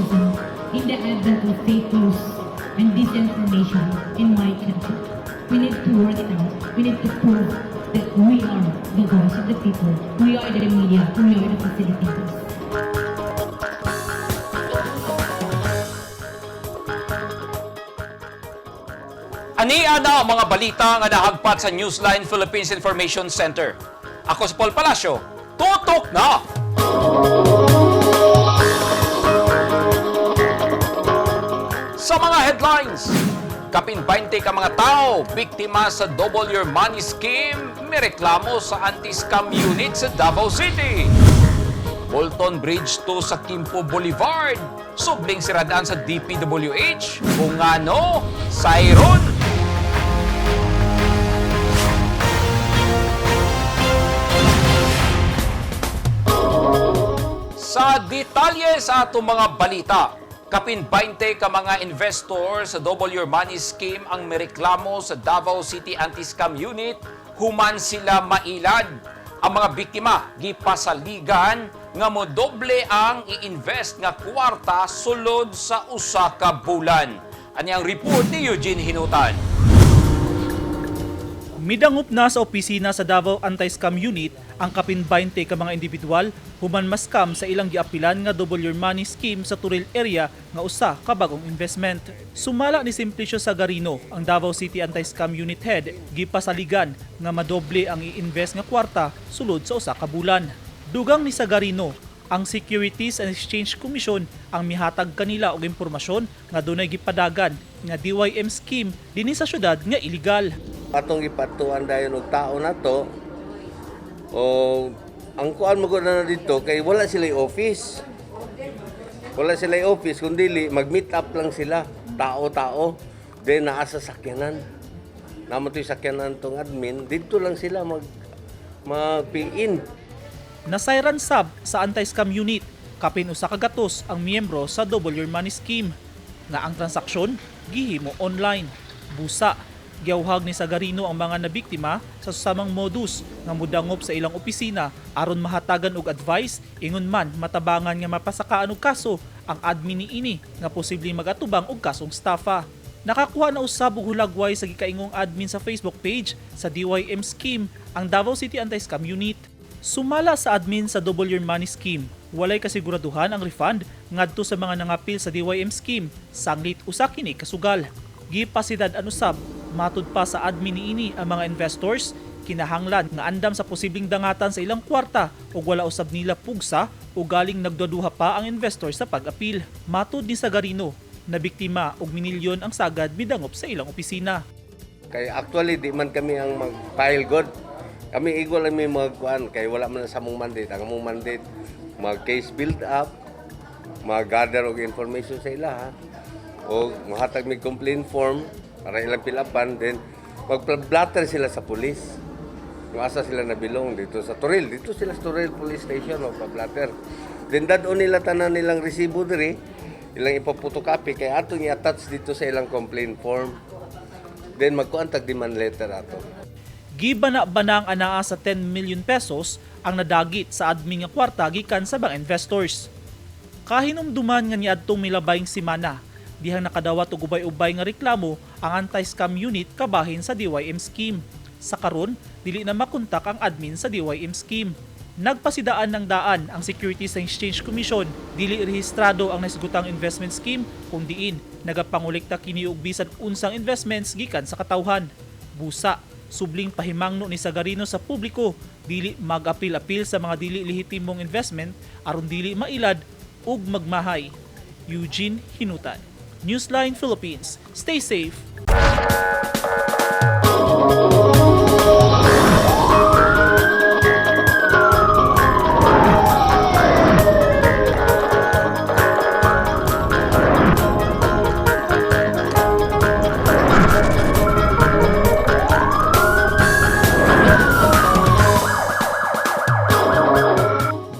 journalism in the advent of fake news and disinformation in my country. We need to work it out. We need to prove that we are the voice of the people. We are the media. We are the facilitators. Ania na ang mga balita nga nahagpat sa Newsline Philippines Information Center. Ako si Paul Palacio. Tutok na! Sa mga headlines, kapin 20 ka mga tao biktima sa Double Your Money Scheme, may reklamo sa anti-scam unit sa Davao City. Bolton Bridge 2 sa Kimpo Boulevard, subling siradaan sa DPWH, kung ano, Siron. Sa detalye sa atong mga balita, kapin 20 ka mga investor sa Double Your Money Scheme ang mereklamo sa Davao City Anti-Scam Unit human sila mailad. Ang mga biktima gipasaligan nga modoble ang i-invest nga kwarta sulod sa usa ka bulan. Ani ang report ni Eugene Hinutan. Midangop na sa opisina sa Davao Anti-Scam Unit ang kapin 20 ka mga individual human mascam sa ilang giapilan nga Double Your Money Scheme sa Turil area nga usa ka bagong investment. Sumala ni Simplicio Sagarino, ang Davao City Anti-Scam Unit Head, gipasaligan nga madoble ang i-invest nga kwarta sulod sa usa ka bulan. Dugang ni Sagarino, ang Securities and Exchange Commission ang mihatag kanila og impormasyon nga dunay gipadagan nga DYM scheme dinhi sa syudad nga illegal. Atong gipatuan dayon og tao na to o ang kuan mo na dito kay wala sila office, wala sila office kundi mag-meet up lang sila tao-tao, then naa sa sakyanan namo to sakyanan tong admin dito lang sila mag mag-in. Nasayran sab sa anti-scam unit, kapin usa ka gatos ang miyembro sa Double Your Money Scheme nga ang transaksyon gihimo online. Busa, giyawhag ni Sagarino ang mga nabiktima sa susamang modus nga mudangop sa ilang opisina aron mahatagan og advice, ingon man matabangan nga mapasakaan og kaso ang admin niini nga posibleng magatubang og kasong estafa. Nakakuha na usab og hulagway sa gikaingong admin sa Facebook page sa DYM scheme ang Davao City Anti-Scam Unit. Sumala sa admin sa Double Your Money Scheme, walay kasiguraduhan ang refund ngadto sa mga nangapil sa DYM scheme, sanglit usa kini kasugal. Gipasidad-an usab, matud pa sa admin niini ang mga investors kinahanglan nga andam sa posibleng dangatan sa ilang kwarta ug wala usab nila pugsa o galing nagduduha pa ang investor sa pag-apil. Matud ni Sagarino, na biktima og minilyon ang sagad midangop sa ilang opisina. Kay actually di man kami ang mag-file god, kami igwa lang may magkuan kay wala man sa among mandate. Ang among mandate mag case build up, mag-gather og information sa ila ha o mahatag mig complaint form para ilang pilapan, then magpla-blatter sila sa pulis kung asa sila nabilong dito sa Toril, dito sila sa Toril Police Station magpa-blatter, then dad-on nila tanan nilang resibo diri, ilang ipapotocopy kay atong i-attach dito sa ilang complaint form, then magkuan tag demand letter ato. Gibana-bana ang anaa sa 10 million pesos ang nadagit sa admin nga kwarta gikan sa mga investors. Kahinumduman nga niadtong milabayng semana, dihang nakadawat og ubay-ubay nga reklamo ang anti-scam unit kabahin sa DYM scheme. Sa karon, dili na makontak ang admin sa DYM scheme. Nagpasidaan ng daan ang Securities and Exchange Commission, dili rehistrado ang nasgutang investment scheme kung diin nagapangolekta kini og bisan unsang investments gikan sa katawhan. Busa, subling pahimangno ni Sagarino sa publiko dili mag-apil-apil sa mga dili lehitimong investment aron dili mailad ug magmahay. Eugene Hinutan, Newsline Philippines. Stay safe.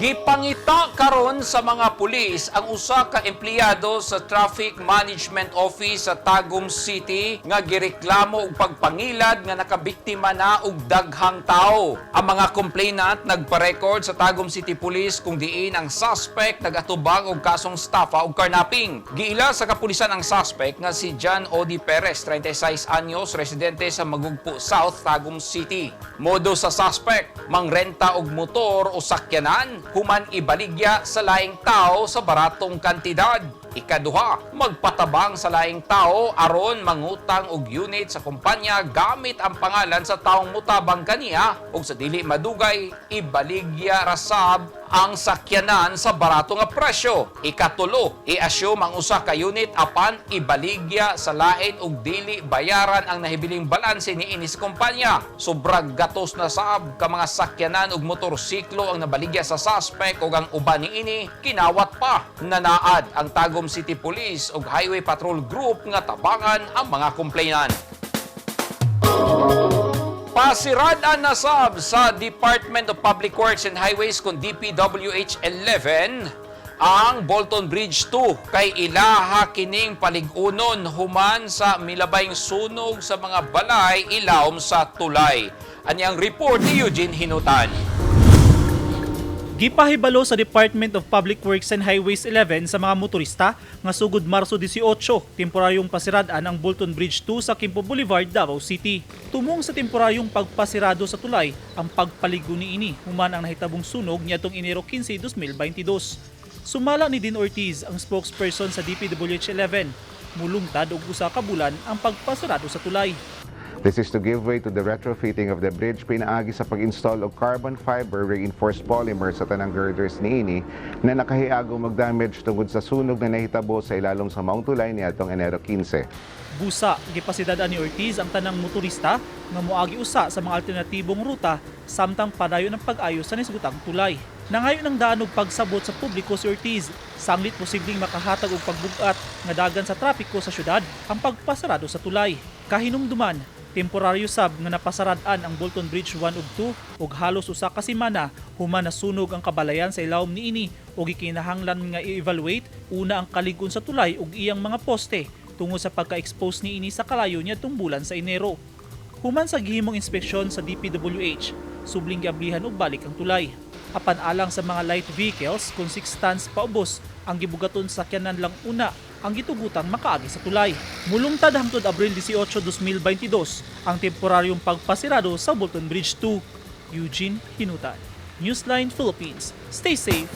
Gipangita karon sa sa mga pulis ang usa ka empleyado sa Traffic Management Office sa Tagum City nga gireklamo og pagpangilad nga nakabiktima na og daghang tao. Ang mga complainant nagpa-record sa Tagum City Police kung diin ang suspect nagatubang og kasong estafa ug carnapping. Giila sa kapulisan ang suspect nga si John Odi Perez, 36 anyos, residente sa Magugpo South, Tagum City. Modo sa suspect, mangrenta og motor o sakyanan human ibaligya sa laing tao sa baratong kantidad. Ikaduha, magpatabang sa laing tao aron mangutang og unit sa kumpanya gamit ang pangalan sa taong mutabang kaniya ug sa dili madugay ibaligya rasab ang sakyanan sa barato nga presyo. Ikatulo, i-assume ang usa ka unit apan ibaligya sa lain ug dili bayaran ang nahibiling balanse niini sa kumpanya. Sobrang gatos na saab ka mga sakyanan ug motorsiklo ang nabaligya sa suspect ug ang uban niini kinawat pa. Nanaad ang Tagum City Police ug Highway Patrol Group nga tabangan ang mga complainant. Pasirad-an na sab sa Department of Public Works and Highways kung DPWH 11 ang Bolton Bridge 2 kay ilaha kining palig-unon human sa milabayng sunog sa mga balay ilawom sa tulay. Ani ang report ni Eugene Hinutan. Gipahibalo sa Department of Public Works and Highways 11 sa mga motorista nga sugod Marso 18, temporaryong pasirad-an ang Bolton Bridge 2 sa Quimpo Boulevard, Davao City. Tumong sa temporaryong pagpasirado sa tulay ang pagpaligo niini human ang nahitabong sunog niadtong Enero 15, 2022. Sumala ni Dean Ortiz, ang spokesperson sa DPWH 11, mulungtad og usa ka bulan ang pagpasirado sa tulay. This is to give way to the retrofitting of the bridge pinaagi sa pag-install og carbon fiber reinforced polymer sa tanang girders niini na nakahiagong mag-damage tungod sa sunog na nahitabo sa ilalom sa maong tulay niadtong Enero 15. Busa, gipasidad-an ni Ortiz ang tanang motorista nga moagi usa sa mga alternatibong ruta samtang padayon ang pag-ayo sa nisgutang tulay. Nangayo ng daan og pagsabot sa publiko si Ortiz, sanglit posibleng makahatag og pagbug-at nga dagan sa trapiko sa syudad ang pagpasarado sa tulay. Kahinumduman, temporaryo sab nga napasarad-an ang Bolton Bridge 1 ug 2 ug halos usa ka semana human nasunog ang kabalayan sa ilawom niini ug gikinahanglan nga i-evaluate una ang kalig-on sa tulay ug iyang mga poste tungod sa pagka-expose niini sa kalayo niadtong bulan sa Enero. Human sa gihimong inspeksyon sa DPWH, subling giablihan og balik ang tulay. Apan alang sa mga light vehicles kung 6 tons paubos ang gibugaton sa sakyanan lang una ang gitugutang makaagi sa tulay. Mulungtad hangtod Abril 18, 2022 ang temporaryong pagpasirado sa Bolton Bridge 2. Eugene Hinutan, Newsline Philippines. Stay safe.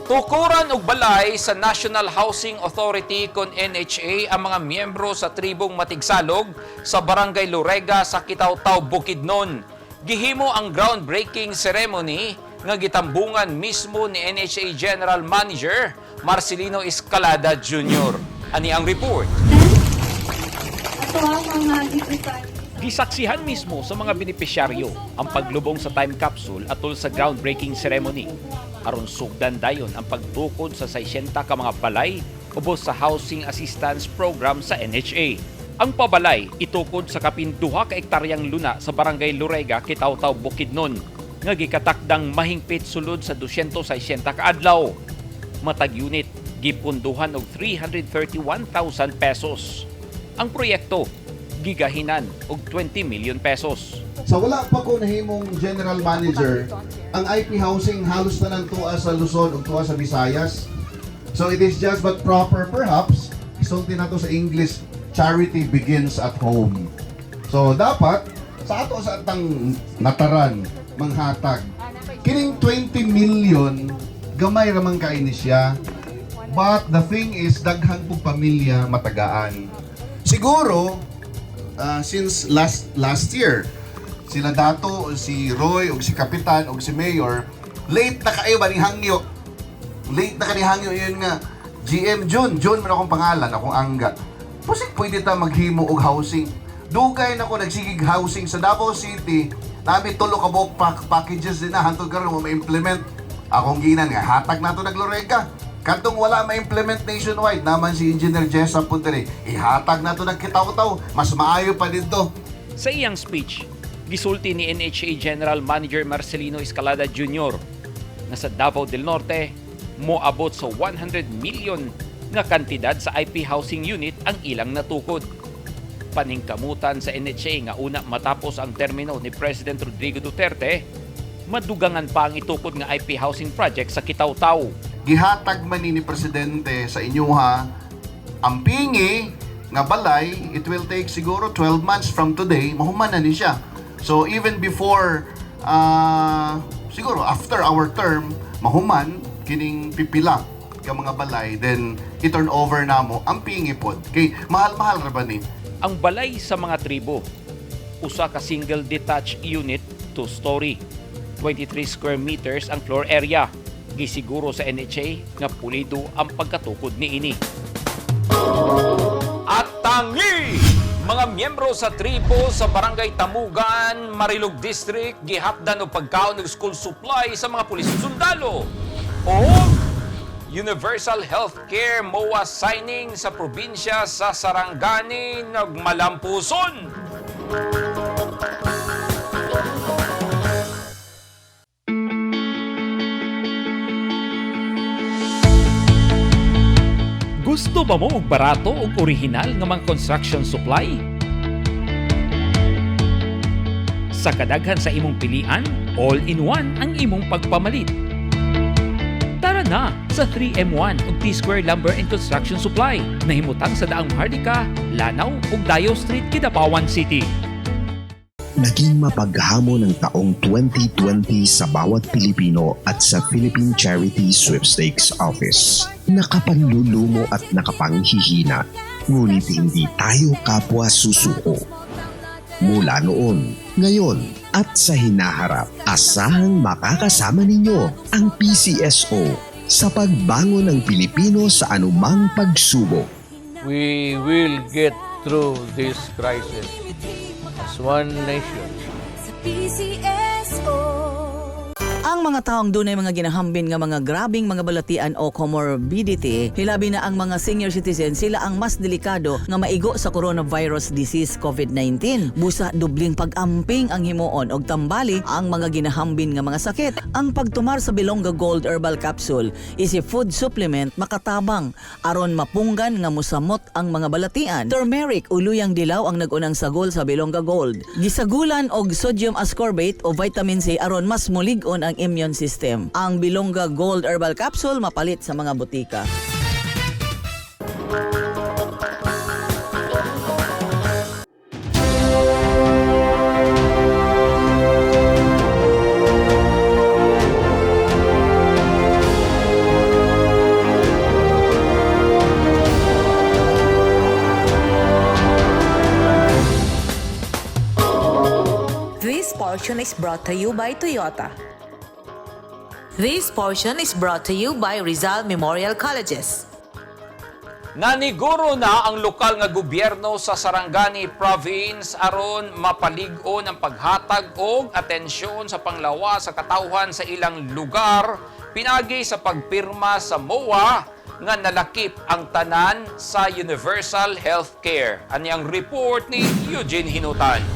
Tukuran og balay sa National Housing Authority kon NHA ang mga miyembro sa tribong Matigsalog sa Barangay Lorega sa Kitaw-Taw, Bukidnon. Gihimo ang groundbreaking ceremony nga gitambungan mismo ni NHA General Manager Marcelino Escalada Jr. Ani ang report. Ato ang mga gigikan. Gisaksihan mismo sa mga benepisyaryo ang paglubong sa time capsule atol sa groundbreaking ceremony. Aron sugdan dayon ang pagtukod sa 600 ka mga balay ubos sa Housing Assistance Program sa NHA. Ang pabalay itukod sa kapin 2 ka ektaryang luna sa Barangay Lorega, Kitaw-Taw, Bukidnon nga gikatakdang mahingpit sulod sa 260 ka adlaw. Matag unit gipunduhan og 331,000 pesos. Ang proyekto gigahinan og 20 million pesos. Sa wala pa ko nahimong general manager, ang IP housing halos tanan tuwa sa Luzon ug tuwa sa Visayas. So it is just but proper perhaps, isulti nato sa English, charity begins at home. So dapat sa ato sa atang nataran, manghatag. Kining 20 million, gamay ramang kaini siya. But the thing is, daghan pong pamilya matagaan. Siguro, since last last year, sila Dato, si Roy, ug si Kapitan, ug si Mayor, late na kayo ba ni hangyo? Late na kani hangyo yun nga. GM June, June man akong pangalan, akong angga. Pusik pwede ta maghimo og housing. Dugay na ko nagsigig housing sa Davao City. Nami tulo ka buok packages din na hantod karon mo ma-implement. Akong ginan nga hatag nato naglorega. Katong wala ma-implement nationwide naman si Engineer Jessa Puntere, ihatag nato nagkitaw-taw, mas maayo pa dito. Sa iyang speech, gisulti ni NHA General Manager Marcelino Escalada Jr. nga sa Davao del Norte moabot sa 100 million nga kantidad sa IP housing unit ang ilang natukod. Paningkamutan sa NHA nga una matapos ang termino ni President Rodrigo Duterte, madugangan pa ang itukod nga IP housing project sa Kitaw-Taw. Gihatag man ni presidente sa inyuha ang pingi nga balay, it will take siguro 12 months from today, mahuman na ni siya. So even before, siguro after our term, mahuman kining pipila ka mga balay, then i-turn over na mo ang pingi pod. Kay mahal-mahal ra ba ni? Ang balay sa mga tribo, usa ka single detached unit, two-story, 23 square meters ang floor area. Gisiguro sa NHA nga pulido ang pagkatukod niini. At tangi! Mga miyembro sa tribo sa Barangay Tamugan, Marilog District, gihapdan og pagkaon og school supply sa mga pulis ug sundalo. O Universal Healthcare MOA signing sa probinsya sa Sarangani, nagmalampuson. Gusto ba mo og barato ug orihinal nga mga construction supply? Sa kadaghan sa imong pilian, all-in-one ang imong pagpamalit. Tara na sa 3M1 ug T-Square Lumber and Construction Supply na himutang sa Daang Maharlika, Lanao ug Dayo Street, Kidapawan City. Naging mapaghamon ang taong 2020 sa bawat Pilipino at sa Philippine Charity Sweepstakes Office. Nakapanlulumo at nakapanghihina, ngunit hindi tayo kapwa susuko. Mula noon, ngayon at sa hinaharap, asahang makakasama ninyo ang PCSO sa pagbangon ng Pilipino sa anumang pagsubok. We will get through this crisis as one nation. Sa PCSO. Ang mga taong dunay mga ginahambin nga mga grabing mga balatian o comorbidity, hilabi na ang mga senior citizen, sila ang mas delikado nga maigo sa coronavirus disease COVID-19. Busa dubling pag-amping ang himuon og tambali ang mga ginahambin nga mga sakit. Ang pagtumar sa Bilongga Gold Herbal Capsule is a food supplement makatabang aron mapunggan nga musamot ang mga balatian. Turmeric o luyang dilaw ang nagunang sagol sa Bilongga Gold. Gisagulan og sodium ascorbate o vitamin C aron mas mulig-on ang immune system. Ang Bilongga Gold Herbal Capsule mapalit sa mga butika. This portion is brought to you by Toyota. This portion is brought to you by Rizal Memorial Colleges. Naniguro na ang lokal nga gobyerno sa Sarangani Province aron mapalig-on ang paghatag og atensyon sa panglawas sa katawhan sa ilang lugar pinagi sa pagpirma sa MOA nga nalakip ang tanan sa Universal Healthcare. Ani ang report ni Eugene Hinutan.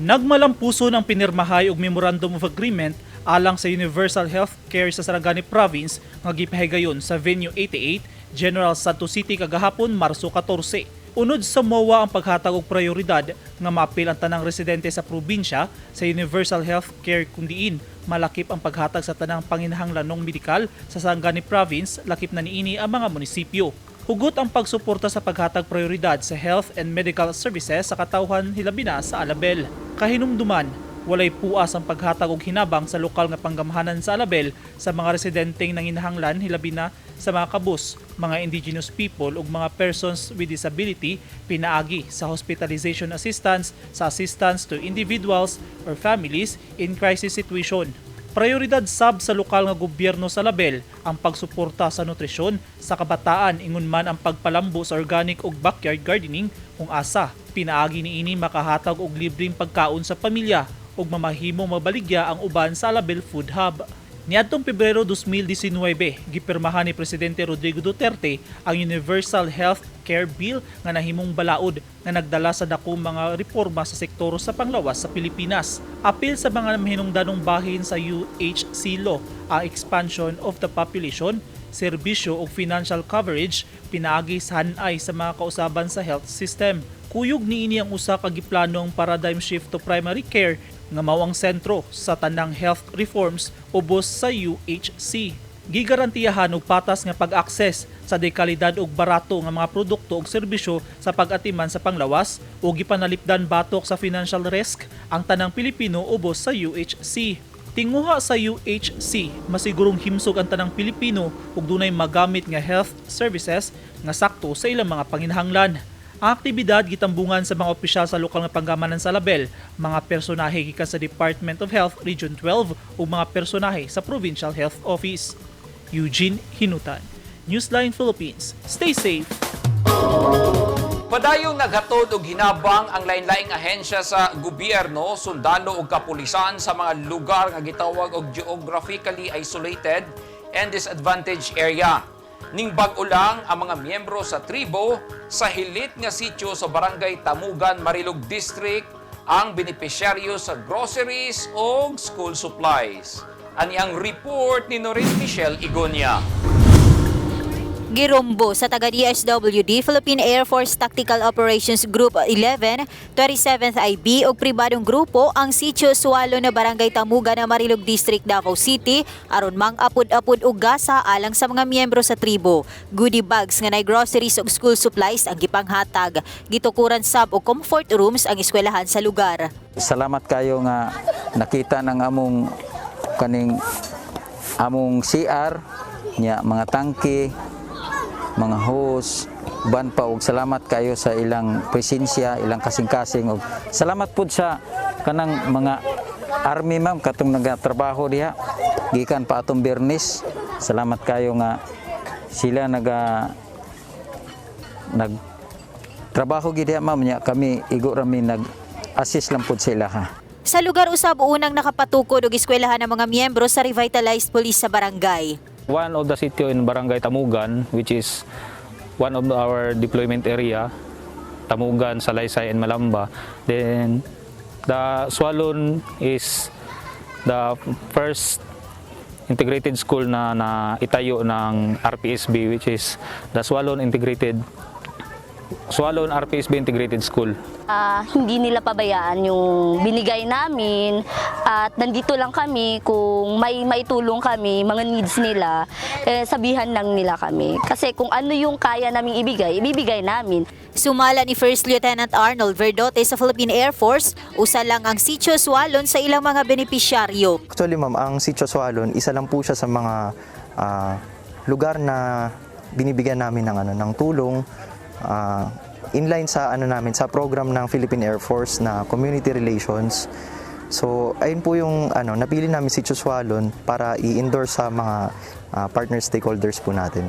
Nagmalampuso ng pinirmahay og Memorandum of Agreement alang sa Universal Health Care sa Sarangani Province nga gipahigayon sa Venue 88, General Santos City kagahapon Marso 14. Unod sa MOA ang paghatag og prioridad nga maapil ang tanang residente sa probinsya sa Universal Health Care kung diin malakip ang paghatag sa tanang panginahanglanong medikal sa Sarangani Province, lakip na niini ang mga munisipyo. Hugot ang pagsuporta sa paghatag prioridad sa health and medical services sa katawhan hilabi na sa Alabel. Kahinumduman, walay puas ang paghatag og hinabang sa lokal nga panggamhanan sa Alabel sa mga residenteng nanginahanglan hilabi na sa mga kabus, mga indigenous people ug mga persons with disability pinaagi sa hospitalization assistance, sa assistance to individuals or families in crisis situation. Prioridad sab sa lokal nga gobyerno sa Label ang pagsuporta sa nutrisyon sa kabataan, ingon man ang pagpalambo sa organic ug backyard gardening kung asa pinaagi niini makahatag og libreng pagkaon sa pamilya ug mamahimong mabaligya ang uban sa Alabel Food Hub. Niadtong Pebrero 2019, gipirmahan ni Presidente Rodrigo Duterte ang Universal Health Care Bill nga nahimong balaod nga nagdala sa dakong mga reforma sa sektor sa panglawas sa Pilipinas. Apil sa mga mahinungdanong bahin sa UHC law ang expansion of the population, serbisyo ug financial coverage pinaagi sa hanay sa mga kausaban sa health system. Kuyog niini ang usa ka giplanong paradigm shift to primary care nga mao ang sentro sa tanang health reforms ubos sa UHC. Gigarantiyahan og patas nga pag-access sa dekalidad ug barato nga mga produkto ug serbisyo sa pag-atiman sa panglawas ug gipanalipdan batok sa financial risk ang tanang Pilipino ubos sa UHC. Tinguha sa UHC, masigurong himsog ang tanang Pilipino ug dunay magamit nga health services nga sakto sa ilang mga panginahanglan. Ang aktibidad gitambungan sa mga opisyal sa lokal nga panggamanan sa Label, mga personahe gikan sa Department of Health Region 12 ug mga personahe sa Provincial Health Office. Eugene Hinutan, Newsline Philippines. Stay safe. Padayong naghatod og hinabang ang lain-laing ahensya sa gobyerno, sundalo ug kapulisan sa mga lugar nga gitawag og geographically isolated and disadvantaged area. Ning bag-o lang ang mga miyembro sa tribo sa hilit nga sitio sa Barangay Tamugan, Marilog District ang benepisyaryo sa groceries o school supplies. Ani ang report ni Norin Michelle Igonia. Girumbo sa taga DSWD Philippine Air Force Tactical Operations Group 11, 27th IB ug pribadong grupo ang Sitio Sualo na Barangay Tamugan na Marilog District, Davao City aron mang-apod-apod og gasa alang sa mga miyembro sa tribo. Goodie bags nga nay groceries ug school supplies ang gipanghatag. Gitukuran sab og comfort rooms ang eskwelahan sa lugar. Salamat kayo nga nakita ng among kaning among CR nya, mga tangke, mga hose, ban pa, og salamat kayo sa ilang presensya, ilang kasing-kasing, og salamat pud sa kanang mga army, ma'am, katong nagatrabaho diha gikan pa atong Biyernes. Salamat kayo nga sila nag trabaho gid diha, ma'am, nya kami igo ra mi nag assist lang pud sila ha. Sa lugar usab unang nakapatukod og eskwelahan ng mga miyembro sa revitalized police sa barangay. One of the sitio in Barangay Tamugan, which is one of our deployment area, Tamugan, Salaysay, and Malamba. Then the Swalon is the first integrated school na itayo ng RPSB, which is the Swalon RPSB Integrated School. Hindi nila pabayaan yung binigay namin at nandito lang kami kung may maitulong kami, mga needs nila, eh, sabihan lang nila kami. Kasi kung ano yung kaya naming ibigay, ibibigay namin. Sumala ni First Lieutenant Arnold Verdote sa Philippine Air Force, usa lang ang Sitio Swalon sa ilang mga benepisyaryo. Actually, ma'am, ang Sitio Swalon, isa lang po siya sa mga lugar na binibigyan namin ng tulong inline sa ano namin, sa program ng Philippine Air Force na Community Relations. So, ayun po yung ano, napili namin si Sitio Swalon para i-endorse sa mga partner stakeholders po natin.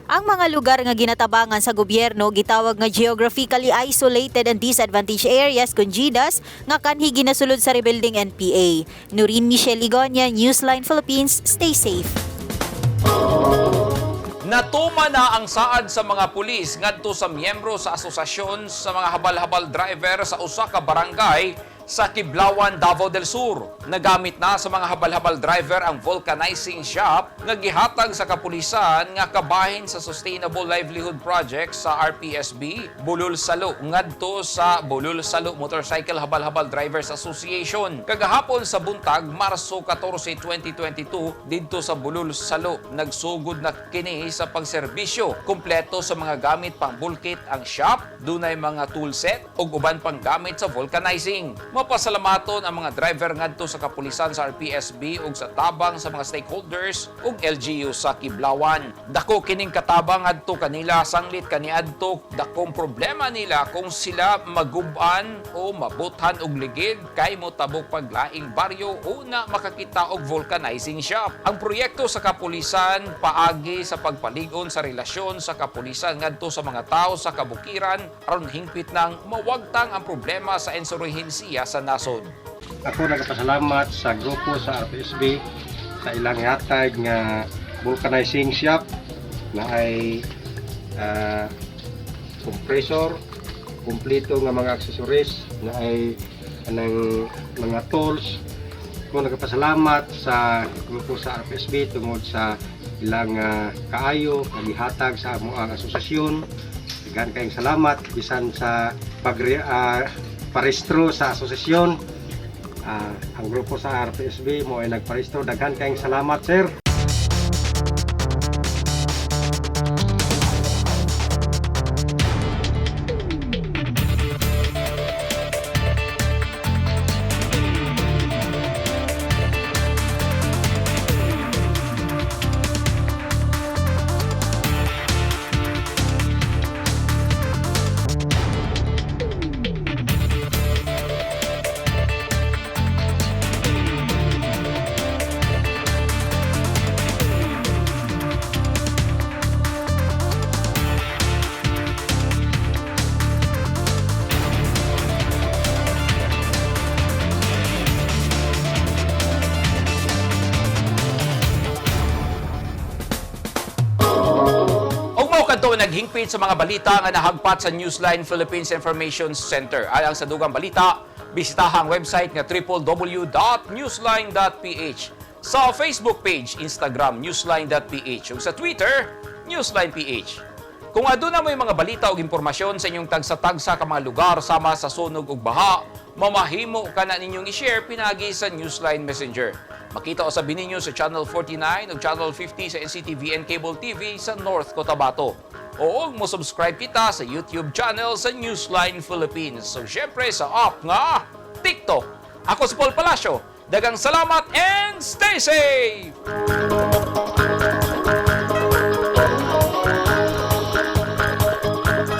Ang mga lugar nga ginatabangan sa gobyerno gitawag nga geographically isolated and disadvantaged areas kun GIDAs nga kanhi ginasulod sa Rebuilding NPA. Noreen Michelle Igonia, Newsline Philippines. Stay safe. Natuma na ang saad sa mga pulis ngadto sa miyembro sa asosasyon sa mga habal-habal driver sa usa ka barangay sa Kiblawan, Davao del Sur. Nagamit na sa mga habal-habal driver ang vulcanizing shop nga gihatag sa kapulisan nga kabahin sa Sustainable Livelihood Project sa RPSB Bulul Salo ngadto sa Bulul Salo Motorcycle Habal-Habal Drivers Association. Kagahapon sa buntag, Marso 14, 2022, didto sa Bulul Salo, nagsugod na kini sa pagserbisyo. Kumpleto sa mga gamit pang bulkit ang shop, dunay mga toolset ug uban pang gamit sa vulcanizing. Mapasalamaton ang mga driver ngadto sa kapulisan sa RPSB ug sa tabang sa mga stakeholders ug LGU sa Kiblawan. Dako kining katabang ngadto kanila sanglit kaniadto dakong problema nila kung sila maguban o mabuthan og ligid kay motabok paglaing baryo una makakita og vulcanizing shop. Ang proyekto sa kapulisan paagi sa pagpalig-on sa relasyon sa kapulisan ngadto sa mga tao sa kabukiran aron hingpit nang mawagtang ang problema sa insurhensiya sa nasod. Ako nagpasalamat sa grupo sa RPSB Sa ilang hatag nga vulcanizing shop na ay compressor, kumpleto nga mga accessories, na ay anang mga tools ko. Nagpasalamat sa grupo sa RPSB tungod sa ilang kaayo nga gihatag sa amo ang asosasyon. Daghan kayong salamat bisan sa pag parehistro sa asosasyon. Ang grupo sa RPSB mo ay nagparehistro. Daghan kayong salamat, sir. Ug mao kadto naghingpit sa mga balita nga nahagpat sa Newsline Philippines Information Center. Alang sa dugang balita, bisitaha ang website nga www.newsline.ph. Sa Facebook page, Instagram, newsline.ph, ug sa Twitter, newsline.ph. Kung aduna mo'y mga balita o impormasyon sa inyong tagsa-tagsa ka mga lugar sama sa sunog ug baha, mamahimo ka na ninyong i-share pinagi sa Newsline Messenger. Makita usab ninyo sa Channel 49 ug Channel 50 sa NCTVN Cable TV sa North Cotabato. O mo subscribe kita sa YouTube channel sa Newsline Philippines. So syempre sa app nga TikTok. Ako si Paul Palacio. Daghang salamat and stay safe!